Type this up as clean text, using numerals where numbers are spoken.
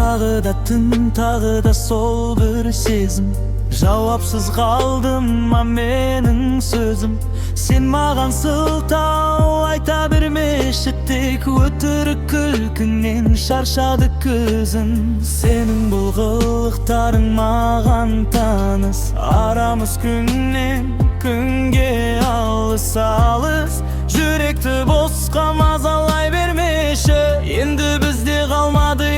Тағы да түн, тағы да сол бір сезім. Жауапсыз қалды ма менің сөзім? Сен маған сылтау айта бермеші, тек өтірік күлкіңнен шаршады көзім. Сенің бұл қылықтарың маған таныс. Арамыз күннен күнге алыс, алыс. Жүректі босқа мазалай бермеші. Енді бізде қалмады.